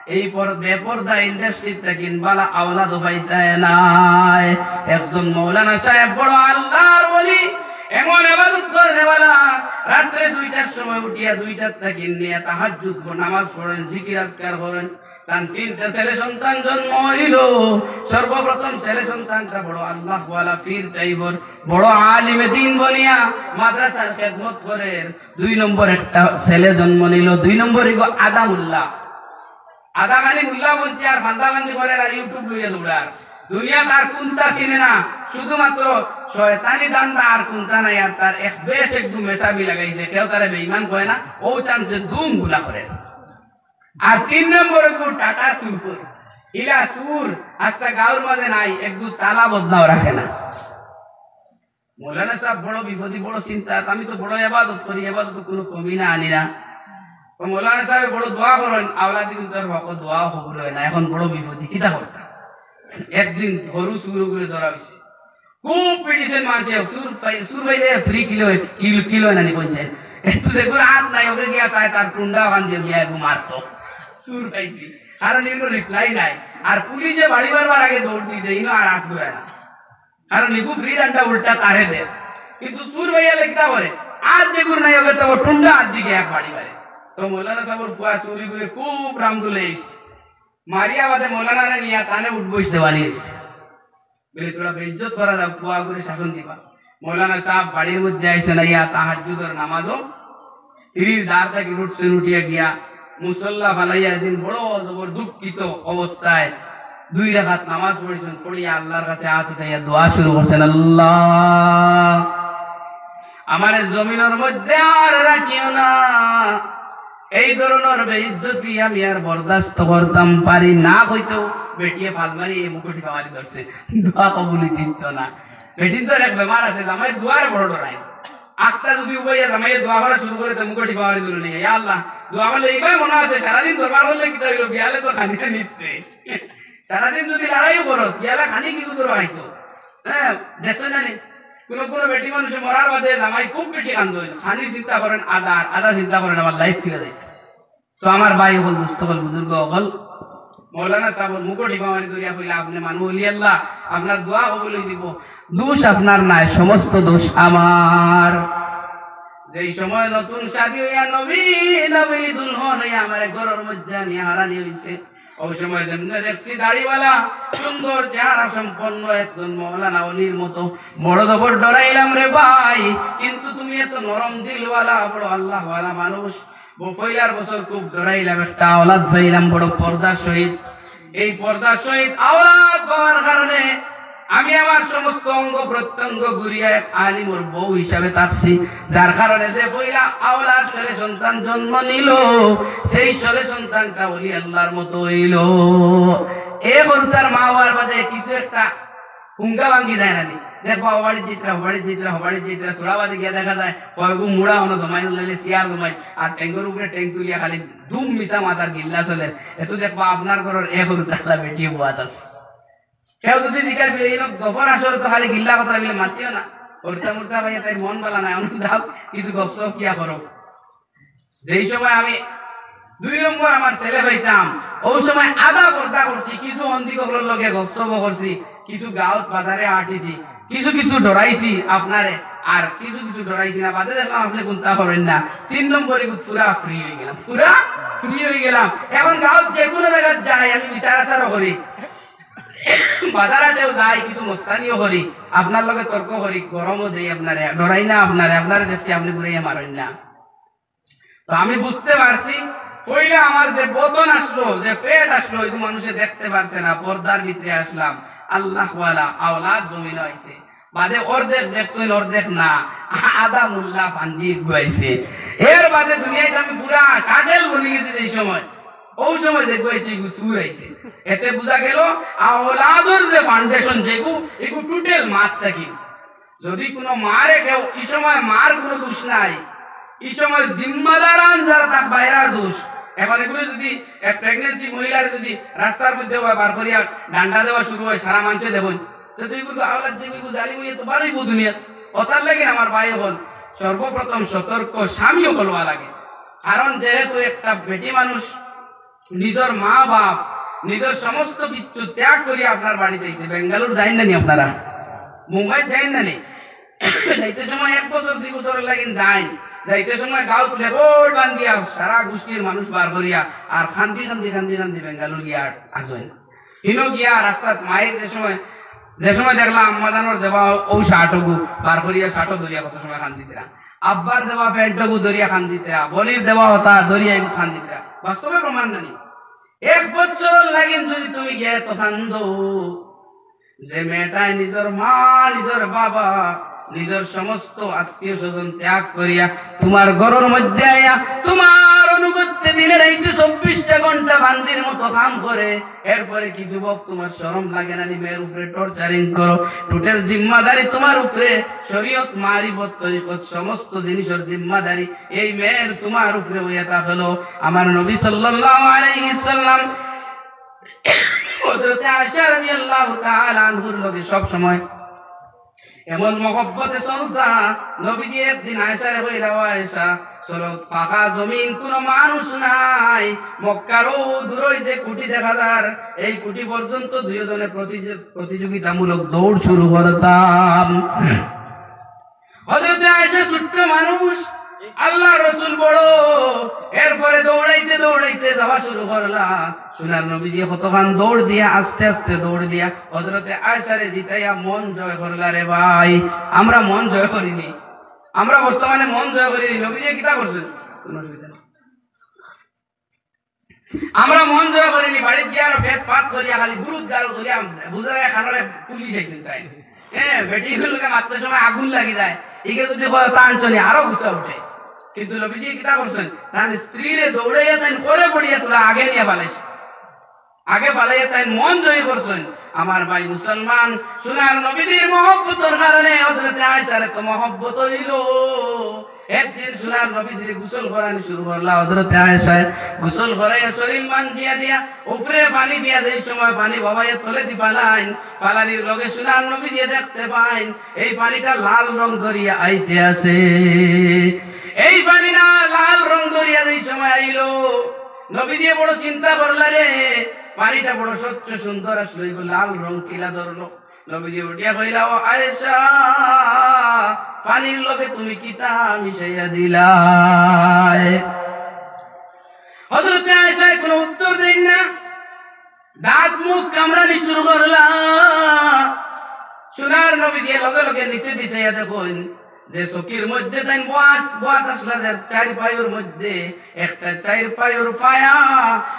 এই পর-, বেপর্দা ইন্ডাস্ট্রির থাকিন ভালা আওলাদও পাইতায় নায়। একজন মৌলানা সাহেব বড় আল্লাহর ওলি, এমন ইবাদত করনেওয়ালা, রাত্রে দুইটার সময় উঠিয়া দুইটার থাকিন নিয়া তাহাজ্জুদ নামাজ পড়েন, জিকির আজকার করেন। তান তিনটা ছেলে সন্তান জন্ম অইল। সর্বপ্রথম ছেলে সন্তানটা বড় আল্লাহওয়ালা পীর টাইপর, বড় আলিমে দিন বনিয়া মাদ্রাসার খেদমত করের। দুই নম্বর একটা ছেলে জন্ম নিল, দুই নম্বর ইগু আধা মুল্লা। আধা খালি মুল্লা বনছে আর ফান্দাবান্দি করের আর YouTube লইয়া দৌড়ার। দুনিয়াত আর কুন্তা চিনে না, শুধুমাত্র শয়তানি ধান্দা আর কুন্তা নাই। আর তার এক বেশ একটু মেসাবি লাগাইছে, কেউ তারে বেঈমান কয় না, ও চান্সে দুম গুলা করে। আর তিন নম্বর একটু টাটা সুর, ইলা সুর আস্তা গাঁওর মাঝে নাই, একটু তালা বদনাও রাখে না। মৌলানা সাহেব বড় বিপদী, বড় চিন্তা, আমি তো বড় ইবাদত করি, ইবাদত কুনু কমি না আনি না। তো মৌলানা সাহেব বড় দোয়া করেন, আওলাদি কিন্তু আর হক দোয়াও কবুল অয় না, এখন বড় বিপদী, কিতা করতা? একদিন গরু চুর করে ধরা অইছে, খুব পিটিছেন মানষে, চুর পাই-, চুর পাইলে ফ্রি কিলো, কিলো, কিলো নানি কইছেন। একটু যেগুর আত নাই, ওকে গিয়া চায়, তার টুন্ডা ওখান দিয়ে গিয়া একটু মারতো। চুর পাইছি, কারণ ইনো রিপ্লাই নাই। আর পুলিশে বাড়ি মারবার আগে দৌড় দি দেয়, ইনো আর আত ঘুরে না। কারণ ইগু ফ্রি ডান্ডা উল্টা তারে দে। কিন্তু চুর পাইলে কিতা করে? আত যেগুর নাই, ওকে তো টুন্ডা আত দিকে এক বাড়ি মারে। তো মৌলানা সাহেবর ফুয়া চুরি করে খুব রামদুলে আইছে। মারিয়া বাদে মৌলানারে নিয়া তানে উঠবস দেওয়ানি অইছে। বলে, "তোরা বেইজ্জত করা যাও, ফুয়া করে শাসন দিবা।" মৌলানা সাহেব বাড়ির মধ্যে আইসে না, ইয়া তাহাজ্জুদর নামাজও স্ত্রীর দ্বার থাকি উঠছেন, উঠিয়া গিয়া মুসল্লা ফালাইয়া দিন বড় জবর দুঃখিত অবস্থায় দুই রাকাত নামাজ পড়ছেন, পড়িয়া আল্লাহর কাছে আত উঠাইয়া দোয়া শুরু করছেন, "আল্লাহ, আমারে জমিনর মধ্যে আর রাখিও না, এই ধরনর বেইজ্জতি আমি আর বরদাস্ত করতাম পারি না।" কইতো বেটিয়ে ফাল মারি এই মুখটি কামালি ধরছে, দোয়া কবুলি দিত না। বেটিন্তর এক বেমার আছে, জামাইর দোয়ারে বড় ডরায়। আখতা যুদি উবাইয়া জামাইয়ে দোয়া করা শুরু করে, তো মুখো টিপা মারি দিল নিয়া, "ইয়া আল্লাহ, দোয়া করলে এইবার মনে আছে, সারাদিন দরবার করলে কিতা অইলো, বিয়ালে তো খানি নিতে।" সারাদিন যুদি লড়াইও করস, বিয়ালে খানি কি করে আইতো? হ্যাঁ, দেখছো জানি? কুনু কুনু বেটি মানুষে মরার বাদে জামাই খুব বেশি কান্দে অইলো। খানি চিন্তা করেন আধা, আর আধা চিন্তা করেন আমার লাইফ ফিরে যাইতো। তো আমার ভাই অকল, দোস্ত অকল, বুজুর্গ অকল, মৌলানা সাহেবর মুখো টিপা মারি ধরিয়া কইলা, "আপনে মানু অলি আল্লাহ, আপনার দোয়া কবুল অইযিবো। দোষ আপনার নায়, সমস্ত দোষ আমার।" যেই সময় নতুন শাদী অইয়া নবী নবী দুলহন অইয়া আমার ঘরর মধ্যে আনিয়া হারানি অইছে, ওই সময় যেমনে দেখছি দাড়িওয়ালা, সুন্দর চেহারা সম্পন্ন একজন মৌলানা অলির মতো, বড় জবর ডরাইলাম রে ভাই, কিন্তু তুমি এত নরম দিলওয়ালা, বড় আল্লাহওয়ালা মানুষ। ব-, পয়লার বছর খুব ডরাইলাম, একটা আওলাদ পাইলাম বড় পর্দার সহিত। এই পর্দার সহিত আওলাদ পাওয়ার কারণে আমি আমার সমস্ত অঙ্গ প্রত্যঙ্গ ঘুরিয়া এক আলিমর বউ হিসাবে থাকছি, যার কারণে যে পয়লা আওলাদ ছেলে সন্তান জন্ম নিল, সেই ছেলে সন্তানটা অলি আল্লাহর মতো অইল। এ গরু তার মা হওয়ার বাদে কিছু একটা হুঙ্গা ভাঙ্গি যায় না নি? দেখবা, হবাড়িত জিতরা, হবাড়িত জিতরা, হবাড়িত জিতরা, থোড়া বাদে গিয়া দেখা যায়, কয়গু মুড়া হনো জমাই, নাইলে চেয়ার জমাই, আর টেঙ্গর উপরে টেঙ্গ তুলিয়া খালি দুম মিছা মাতার গিল্লা চলের। এতো দেখবা, আপনার ঘরর এক হুরুতালা বেটি বওয়াত আছে। কেউ যদি জিকার বিলে, "এই লোক গফর আসর তো খালি গিল্লা কথা বিলে মাতিও না।" করতা মুরতা ভাইয়া তাই মন বালা নাই, আমি যাও কিছু গপসপ কিয়া করো। যেই সময় আমি দুই নম্বর আমার ছেলে পাইতাম, ওই সময় আধা পর্দা করছি, কিছু অন্দিক অকলর লগে গপসপও করছি, কিছু গাঁওত বাজারে আটিছি, কিছু কিছু ডরাইছি আপনারে, আর কিছু কিছু ডরাইছি না। বাদে দেখলাম আপনে কুন্তা করইন না। তিন নম্বরে পুরা ফ্রি অই গেলাম, পুরা ফ্রি অই গেলাম। এখন গাঁওত যে কোনো জাগাত যাই, আমি বিচার আচারও করি, বাজার হাটেও যাই, কিছু মস্তানিও করি, আপনার লগে তর্ক করি, গরমও দেই আপনারে, ডরাই না আপনারে, আপনারে দেখছি আপনে ঘুরাইয়া মারইন না। তো আমি বুঝতে পারছি, পয়লা আমার যে বতন আসলো, যে পেট আসলো, এগু মানুষে দেখতে পারছে না, পর্দার ভিতরে আসলাম, আল্লাহওয়ালা আওলাদ জমিনো আইছে। বাদে অর্ধেক দেখছইন, অর্ধেক না, আধা মুল্লা ফান্দি গুয়াইছে। এর বাদে দুনিয়াত আমি পুরা শাটেল বনি গেছি যেই সময়, ওই সময় দেখবো এই যে এগু সুর আইছে। এতে বুঝা গেল আওলাদর যে ফাউন্ডেশন যেগু, এগু টোটাল মাত থাকি। যদি কোনো মারে কেউ, ই সময় মার কোনো দোষ নাই, ই সময় জিম্মাদারান যারা তার বাইরার দোষ। এখন এগুলো যদি এক প্রেগনেন্সি মহিলার যদি রাস্তার মধ্যে হয় বার করিয়া ডান্ডা দেওয়া শুরু হয়, সারা মানুষে দেখইন, তো তুই বলবো আওলাদ যে এগু জালিম হইয়া তো বারইবো দুনিয়া। ওটার লাগে আমার ভাই হল সর্বপ্রথম সতর্ক স্বামী হলওয়া লাগে। কারণ যেহেতু একটা বেটি মানুষ নিজর মা বাপ, নিজর সমস্ত কিছু ত্যাগ করিয়া আপনার বাড়িত আইছে। বেঙ্গালুর যাইন না নি আপনারা? মুম্বাইত যাইন না নি? যাইতে সময় এক বছর, দুই বছর লাগিন যাইন, যাইতে সময় গাঁওত লেবর বান্ধিয়া সারা গোষ্ঠীর মানুষ বার করিয়া আর খান্দি খান্দি খান্দি খান্দি বেঙ্গালুর গিয়া আর আসইন। হিনো গিয়া রাস্তাত মায়ের যে সময়, যে সময় দেখলাম আম্মাজানর দেওয়া ও শার্টগু বার করিয়া শার্টও ধরিয়া কত সময় খান্দিতরা, আব্বার দেওয়া প্যান্টগু ধরিয়া খান্দিতরা, বলির দেওয়া হতা ধরিয়া এগু খান্দিতরা। বাস্তবে প্রমাণ নানি? এক বছর লাগিন যদি তুমি গিয়া তো খান্দো, যে মেয়েটায় নিজর মা, নিজর বাবা, নিজর সমস্ত আত্মীয় স্বজন ত্যাগ করিয়া তোমার ঘরর মধ্যে আইয়া তোমার অনুগত্যে দিনে রাইতে চব্বিশটা ঘন্টা বান্দির মতো কাম করে, এরপরে কি যুবক তোমার শরম লাগে না নি মেয়ের উপরে টর্চারিং করো? টোটাল জিম্মাদারি তোমার উপরে, শরীয়ত, মারিফত, তরিকত, সমস্ত জিনিসর জিম্মাদারি এই মেয়ের তোমার উপরে হইয়া তা হলো। আমার নবী সাল্লাল্লাহু আলাইহি সাল্লাম হযরতে আয়েশা রাদিয়াল্লাহু তাআলা আনহুর লগে সব সময় এমন মহব্বতে চলতা। নবীজি একদিন আয়েশারে কইলা, "ও আয়েশা, চলো, ফাঁকা জমিন, কোনো মানুষ নাই, মক্কারও দূরই যে কুটি দেখা যার, এই কুটি পর্যন্ত দুইজনে প্রতিযোগি-, প্রতিযোগিতামূলক দৌড় শুরু করতাম।" হযরতে আয়েশা ছোট্ট মানুষ, আল্লাহর রসুল বড়, এরপরে দৌড়াইতে দৌড়াইতে যাওয়া শুরু করলা। সোনার নবীজি কতখান দৌড় দিয়া, আস্তে আস্তে দৌড় দিয়া হযরতে আয়েশারে জিতাইয়া মন জয় করলা রে ভাই। আমরা মন জয় করিনি, আমরা বর্তমানে মন জয় করিনি। নবীজি কিতা করছেন? কোনো অসুবিধা নেই। আমরা মন জয় করিনি, বাড়িত গিয়া আরো ফেট ফাট করিয়া খালি গুরুত গাল করিয়া বুঝা যায় খানরে পুলিশ আইছেন তাই। হ্যাঁ, বেটি লোকে মারতে সময় আগুন লাগি যায়, ইকে যদি কয় তা আনছনি আরো গুসা উঠে। কিন্তু নবীজি কিতা করছেন? তার স্ত্রীরে দৌড়াইয়া তাই করে পড়িয়া তোরা আগে নিয়ে পালাইছে, আগে পালাইয়া তাই মন জয় করছেন। আমার ভাই মুসলমান, সোনার নবীজির মহব্বতর কারণে হযরতে আয়েশারে তো মহব্বত হইল। একদিন সোনার নবীজিরে গোসল করানি শুরু করলা হযরতে আয়েশায়। গোসল করাইয়া শরীর মানজিয়া দিয়া, উপরে পানি দিয়া, যেই সময় পানি বাবাইয়া তলে দি ফালাইন, ফালানির লগে সোনার নবীজিয়ে দেখতে পাইন, এই পানিটা লাল রং ধরিয়া আইতে আছে। এই পানি না লাল রং ধরিয়া যেই সময় আইলো, নবীজিয়ে বড় চিন্তা করলা রে, পানিটা বড় স্বচ্ছ সুন্দর আসলো, এই লাল রং কিলা ধরলো। নবীজি উঠিয়া কইলা, "ও আয়েশা, পানির লগে তুমি কিতা মিশাইয়া দিলায়?" হযরতে আয়েশায় কোনো উত্তর দেন না, দাঁত মুখ কামড়ানি শুরু করলা। সোনার নবীজি লগে লগে নিচে দিছাইয়া দেখইন, যে চকির মধ্যে তাইন বওয়াত, বওয়াত আসলা যে চাইর পায়র মধ্যে, একটা চাইর পায়র পায়া,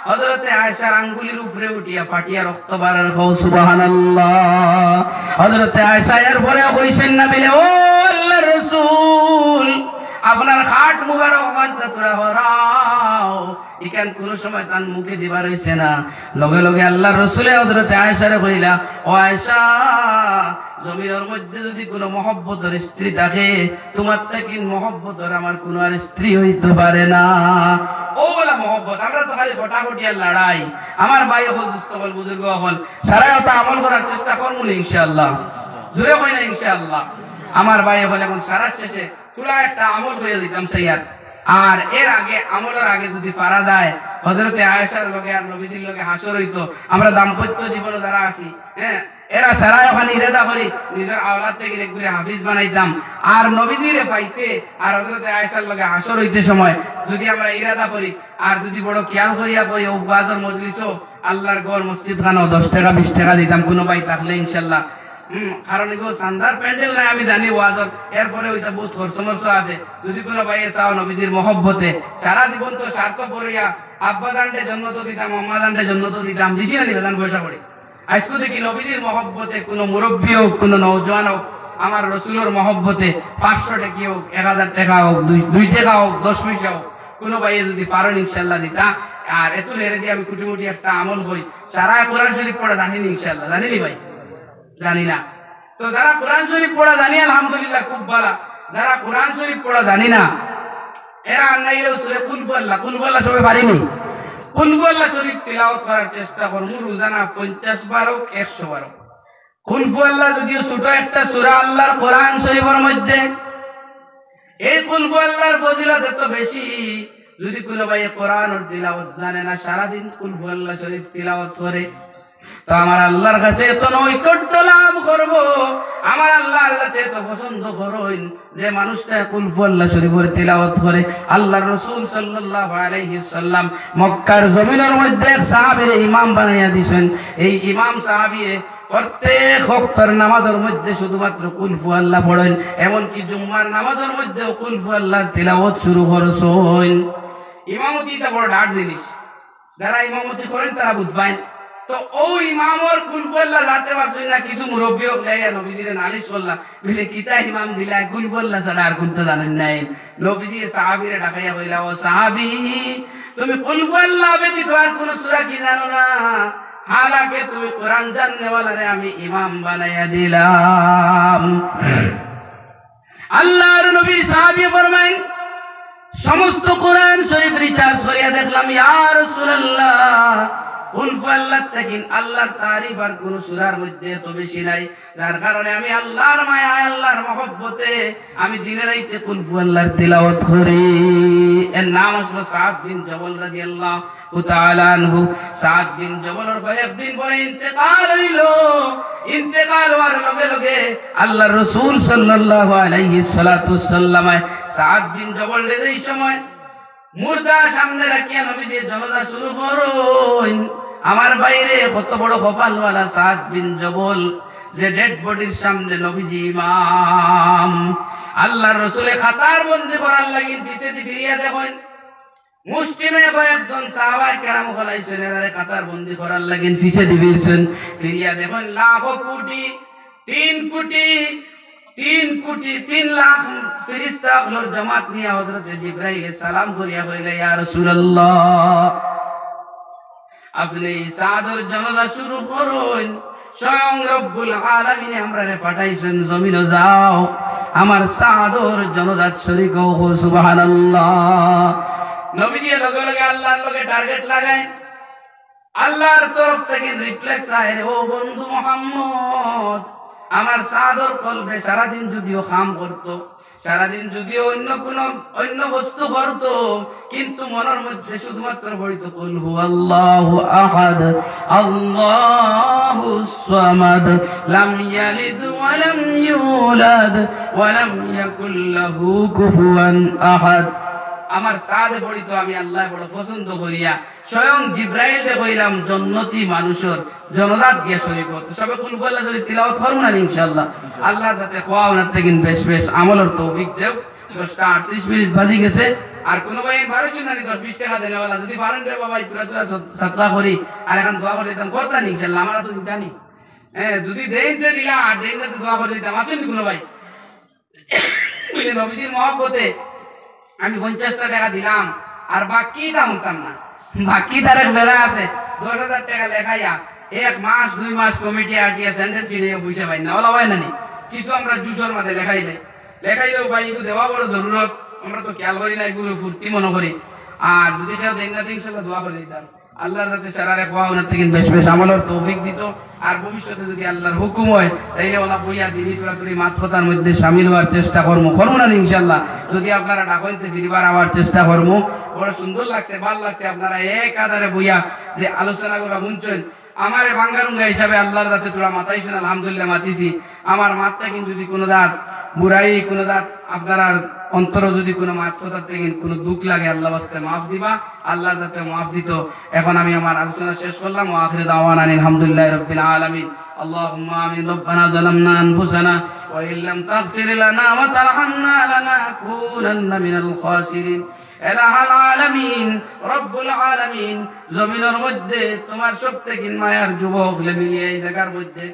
হযরতে আয়েশার আঙ্গুলির উপরে উঠিয়া ফাটিয়া রক্ত বারার। কও সুবহানাল্লাহ। হযরতে আয়েশা এরপরে কইছেন না বিলে, "ও আল্লাহর রাসূল, আপনার খাট মুবারক অখানতা তোরা হরাও।" ইখান কুনু সময় তান মুখেদি বার অইছে না। লগে লগে আল্লার রসুলে হজরতে আয়েশারে কইলা, "ও আয়েশা, জমিনর মধ্যে যুদি কুনু মহব্বতর স্ত্রী থাকে, তুমার থাকি মহব্বতর আমার কুনু আর স্ত্রী অইতো পারে না।" অউ বলা মহব্বত, আমরা তো খালি কটাকটি আর লড়াই। আমার ভাই অকল, দুস্ত অকল, বুজুর্গ অকল, সারায় অতা আমল করার চেষ্টা করমু নি ইনশাআল্লাহ। জোরে কই না ইনশাআল্লাহ। আমার ভাই অকল, অখন সারার শেষে থুড়া একটা আমল কইয়া দিতাম চাইয়ার। আর এর আগে, আমলর আগে যুদি পারা যায়, হজরতে আয়েশার লগে আর নবীজির লগে হাশর অইতো। আমরা দাম্পত্য জীবনো যারা আছি, হ্যাঁ, এরা সারায় অখান ইরাদা করি নিজর আওলাদ থাকি একগুরে হাফিজ বানাইতাম। আর নবীজিরে পাইতে আর হজরতে আয়েশার লগে হাশর অইতে সময় যুদি আমরা ইরাদা করি, আর যুদি বড় খিয়াল করিয়া কই, অউ ওয়াজর মজলিসো আল্লার ঘর মসজিদ খানো দশ টেকা বিশ টেকা দিতাম কুনু ভাই থাকলে ইনশাআল্লাহ। হুম, কারণ ইগু চান্দার প্যান্ডেল নায় আমি জানি ওয়াজর, এরপরে অইটা বউত খরচ মরচ আছে। যুদি কুনু ভাইয়ে চাও নবীজির মহব্বতে সারা জীবন তো স্বার্থপর অইয়া আব্বা জানরে জন্নতো দিতাম, আম্মা জানরে জন্নতো দিতাম, দিছি না নি বেজান পয়সা করি। আইজকু থাকি নবীজির মহব্বতে কুনু মুরব্বি অউক, কুনু নওজোয়ান অউক, আমার রসুলর মহব্বতে পাঁচশো টেকা অউক, এক হাজার টেকা অউক, দুই, দুই টেকা অউক, দশ পয়সা অউক, কুনু ভাইয়ে যুদি পারইন ইনশাআল্লাহ দিতা। আর এত লেরে দিয়া আমি কুটিমুটি একটা আমল কই, সারায় কোরআন শরীফ পড়া জানি নি ইনশাআল্লাহ, জানি নি ভাই? জানি না। তো যারা কোরআন শরীফ পড়া জানি, আলহামদুলিল্লাহ, খুব ভালা। যারা কোরআন শরীফ পড়া জানি না, এরা আর নাইলেও সূরা কুলহু আল্লাহ, কুলহু আল্লাহ সবে পারি নি? কুলহু আল্লাহ শরীফ তিলাওয়াত করার চেষ্টা করমু, রোজানা পঞ্চাশ বার অউক, একশো বার অউক। কুলহু আল্লাহ যুদিও ছোট একটা সূরা আল্লার কোরআন শরীফর মধ্যে, এই কুলহু আল্লার ফজিলত এত বেশি, যুদি কুনু ভাইয়ে কোরআনর তিলাওয়াত জানে না, সারাদিন কুলহু আল্লাহ শরীফ তিলাওয়াত করে, তো আমার আল্লার কাছে এত নৈকট্য লাভ করবো, আমার আল্লায় যাতে এত পছন্দ করইন, যে মানুষটা কুলহু আল্লাহ শরীফর তিলাওয়াত করে। আল্লার রসুল সাল্লাল্লাহু আলাইহি সাল্লাম মক্কার জমিনর মধ্যে এক সাহাবীরে ইমাম বানাইয়া দিছইন। এই ইমাম সাহাবীয়ে প্রত্যেক ওয়াক্তর নামাজর মধ্যে শুধুমাত্র কুলহু আল্লাহ পড়ইন, এমনকি জুম্মার নামাজর মধ্যেও কুলহু আল্লাহর তিলাওয়াত শুরু করছইন। ইমামতি ইটা বড় ডাট জিনিস, যারা ইমামতি করইন তারা বুঝবা। তো অউ ইমামর কুলহু আল্লাহ জানতে পারছইন না, কিছু মুরব্বি অকলে আইয়া নবীজিরে নালিশ করলা, বলে, "কিতা ইমাম দিলা, কুলহু আল্লাহ ছাড়া আর কুনতা জানইন নায়?" নবীজিয়ে সাহাবীরে ডাকাইয়া কইলা, "ও সাহাবী, তুমি কুলহু আল্লাহ ব্যতীত আর কুনু সূরা কি জানো না? হালাকে তুমি কোরআন জাননেওয়ালারে আমি ইমাম বানাইয়া দিলাম।" আল্লার নবীর সাহাবী ফরমাইন, "সমস্ত কোরআন শরীফ research করিয়া দেখলাম, ইয়া রাসূলুল্লাহ, কুলহু আল্লাহ থাকি আল্লার তারিফ আর কুনু সূরার মধ্যে এত বেশি নাই, যার কারণে আমি আল্লার মায়ায়, আল্লার মহব্বতে আমি দিনে রাইতে কুলহু আল্লাহর তিলাওয়াত করি।" এর নাম আসলো সাদ বিন জবল রাদিয়াল্লাহু তাআলা আনহু। সাদ বিন জবলর কয়েকদিন পরে ইন্তেকাল অইলো। ইন্তেকাল অওয়ার লগে লগে আল্লার রসুল সাল্লাল্লাহু আলাইহি সালাতু ওয়াসাল্লামে সাদ বিন জবলরে যেই সময় মুর্দা সামনে রাখিয়া নবীজিয়ে জানাজা শুরু করইন, আমার ভাইরে, কত বড় কপালওয়ালা সাদ বিন জবল, যে dead bodyর সামনে নবীজি ইমাম। আল্লার রসুলে কাতার বন্দি করার লাগি পিছেদি ফিরিয়া দেখইন, মুষ্টিমেয় কয়েকজন সাহাবায়ে কেরাম অকল আইছইন, এরারে কাতার বন্দি করার লাগি পিছেদি ফিরছইন। ফিরিয়া দেখইন লাখো কোটি, তিন কোটি, তিন কোটি, তিন লাখ ফিরিস্তা অকলর জমাত নিয়া হযরতে জিব্রাইলে সালাম করিয়া কইলা, "ইয়া রাসূলুল্লাহ, আপনে ই সাদর জানাজা শুরু করইন।" স্বয়ং রব্বুল আলামিনে আমরারে পাঠাইছইন জমিনো, যাও আমার সাদর জানাজাত শরিক অও। সুবহানাল্লাহ। নবীজিয়ে লগে লগে আল্লার লগে target লাগাইন, আল্লার তরফ থাকি reflex আহের, "ও বন্ধু মোহাম্মদ, আমার সাদর কলবে সারাদিন যুদিও কাম করতো, সারাদিন যুদিও অইন্য কুনু অইন্য বস্তু করতো, কিন্তু মনর মধ্যে শুধুমাত্র পড়তো কুল হুয়াল্লাহু আহাদ, আল্লাহুস সামাদ, লাম ইয়ালিদ ওয়া লাম ইউলাদ, ওয়া লাম ইয়াকুল লাহু কুফুয়ান আহাদ।" আমার সাদে পড়তো আমি আল্লায় বড় পছন্দ করিয়া, স্বয়ং জিব্রাইলরে কইলাম, "জন্নতি মানুষর জানাজাত গিয়া শরিক অও।" তো সবে কুল হুয়াল্লাহ শরিফ তিলাওয়াত করমু না ইনশাআল্লাহ। আল্লার যাতে কওয়া অনার থাকি বেশ বেশ আমলর তৌফিক দেও। দশটা আটত্রিশ মিনিট বাজি গেছে। আর কুনু ভাই বারোশো নানি দশ বিশ টেকা দেনেওয়ালা, যুদি পারইন রে বাবা, পুরা পুরা সদ-, সদকা করি, আর এখান দোয়া করি দিতাম, করতা নি ইনশাআল্লাহ, আমরা তো দিতা নি। হ্যাঁ, যুদি দেইন তে দিলা, আর দেইন না তে দোয়া করি দিতাম। আছইন নি কুনু ভাই? বুলে, "নবীজির মহব্বতে আমি পঞ্চাশটা টেকা দিলাম, আর বাকিটা হুনতাম না। বাকি তার এক বেড়া আছে, দশ হাজার টেকা লেখাইয়া এক মাস দুই মাস কমিটি আটিয়া স্যান্ডেল ছিঁড়িয়া পয়সা পাই না, অলা অয় না নি? কিছু আমরা জুসর মাঝে লেখাইলে, লেখাইলেও ভাই এগু দেওয়া বড় জরুরত। আমরা তো খেয়াল করি না, এগুলো ফুর্তি মনে করি। আর যদি কেউ দেন না, তো ইনশাল্লাহ দোয়া করি দিতাম। আল্লাহর যাতে সারারে খোয়া ওনার থেকে বেশ বেশ আমলর তৌফিক দিত। আর ভবিষ্যতে যদি আল্লাহর হুকুম হয়, তাইলে ওলা বইয়া দিনই তোরা তোর এই মাত কথার মধ্যে সামিল হওয়ার চেষ্টা করমু, করমু না ইনশাল্লাহ? যদি আপনারা ডাকইতে ফিরিবার আবার চেষ্টা করমু। বড় সুন্দর লাগছে, ভালা লাগছে, আপনারা এক আধারে বইয়া যে আলোচনাগুলো শুনছেন। আমারে বাঙ্গারুঙ্গা হিসাবে আল্লাহর যাতে তোরা মাতাইছেন, আলহামদুলিল্লাহ মাতিছি। আমার মাতটা কিন্তু যদি কোনো দাঁত বুড়াই, কোনো দাঁত আপনারার অন্তরও যদি কোনো মাত কথা থেকে কোনো দুঃখ লাগে, আল্লাহ বাস্তে মাফ দিবা, আল্লাহ যাতে মাফ দিত। এখন আমি আমার আলোচনা শেষ করলাম। ওয়া আখিরু দাওয়ানা আনিল হামদুলিল্লাহি রাব্বিল আলামিন। اللهم آمين. ربنا ظلمنا أنفسنا وإن لم تغفر لنا وترحمنا لنكونن من الخاسرين. এলাহাল আলামিন, রব্বুল আলামিন, জমিনর মধ্যে তোমার সব থেকে মায়ার যুবক লে মিলিয়ে এই জায়গার মধ্যে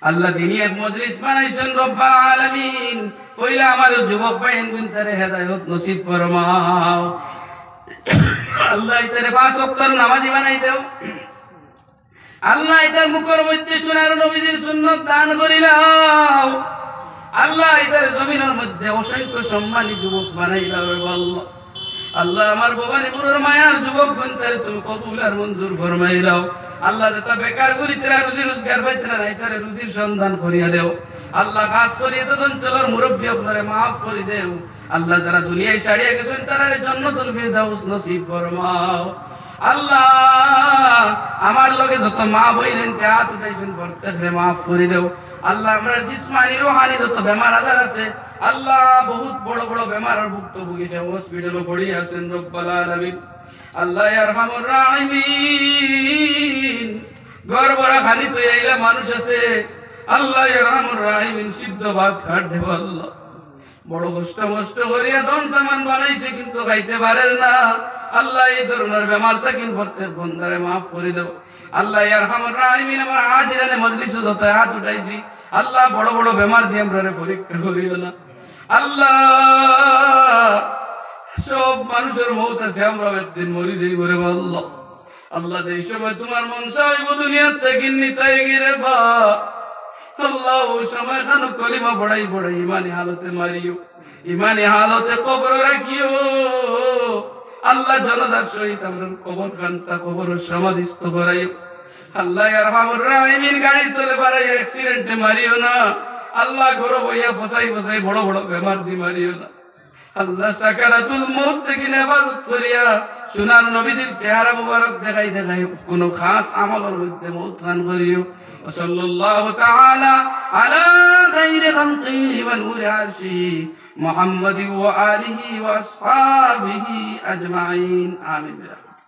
আল্লাহ দিনই এক মজলিস বানাইছেন রব্বুল আলামিন। পয়লা আমার যুবক ভাইন গুনতারে হেদায়েত নসিব ফরমাও। আল্লাহ ইতারে পাঁচ ওয়াক্তর নামাজি বানাই দেও। আল্লাহ ইতার মুখর মধ্যে সোনার নবীজির সুন্নত দান করিলাও। আল্লাহ ইতার জমিনর মধ্যে অসংখ্য সম্মানী যুবক বানাইলাও রে আল্লাহ। আল্লাহ আমার ভবানীপুরর মায়ার যুবক গুনতারে তুমি কবুল আর মঞ্জুর ফরমাইলাও। আল্লাহ যেতা বেকার করি তারা রুজি রোজগার পাইতারা নাই, তারে রুজির সন্ধান করিয়া দেও। আল্লাহ খাস করি এত অঞ্চলর মুরব্বী আপনারে মাফ করি দেও। আল্লাহ যারা দুনিয়ায় ছাড়িয়া গেছেন তারারে জান্নাতুল ফিরদাউস নসিব ফরমাও। আল্লাহ আমার লগে যত মা বইন এনতে হাত উঠাইছেন প্রত্যেকরে মাফ করি দেও। আল্লাহ আমরা জিসমানি রুহানি যত বেমার আজার আছে, আল্লাহ বহুত বড় বড় বেমারর ভুক্তভোগী সে হসপিটালো পড়ি আছেন রব্বাল আলামিন। আল্লাহ ইয়া আরহামুর রাহিমিন, ঘর ভরা খালি তো এইলা মানুষ আছে। আল্লাহ ইয়া আরহামুর রাহিমিন, সিদ্ধ ভাত খাট দেব আল্লাহ। বড় কষ্ট মষ্ট করিয়া ধন সামান বানাইছে কিন্তু খাইতে পারের না। আল্লাহ এই ধরনের বেমার থাকি প্রত্যেক বন্দারে মাফ করি দেও। আল্লাহ ইয়া আরহামুর রাহিমিন, আমার হাজিরানে মজলিসো যত হাত উঠাইছি, আল্লাহ বড় বড় বেমার দিয়া আমরারে পরীক্ষা করিও না। আল্লাহ সব মানুষর মউত আছে, আমরাও একদিন মরি যাইবো রে আল্লাহ। আল্লাহ যেই সময় তোমার মন চাইবো দুনিয়ার থাকি নিতাই গিরে বা আল্লাহ ওই সময় খানো কলিমা পড়াই পড়াই ইমানি হালতে মারিও, ইমানি হালতে কবর রাখিও। আল্লাহ জানাজার সহিত আমরার কবর খান্তা কবর সমাধিস্থ করাইও। আল্লাহ ইয়া আরহামুর রাহিমিন, গাড়ির তলে বাড়াই অ্যাক্সিডেন্টে মারিও না। আল্লাহ ঘরো বইয়া ফসাই ফসাই বড় বড় বেমার দি মারিও না। আল্লাহ সাকারাতুল মউত থাকি হেফাজত করিয়া সোনার নবীজির চেহারা মুবারক দেখাই দেখাই কোনো খাস আমলর মধ্যে মউত দান করিও। وصلى الله تعالى على خير خلقه ونور عرشه محمد وآله وأصحابه أجمعين. آمين برحمتك.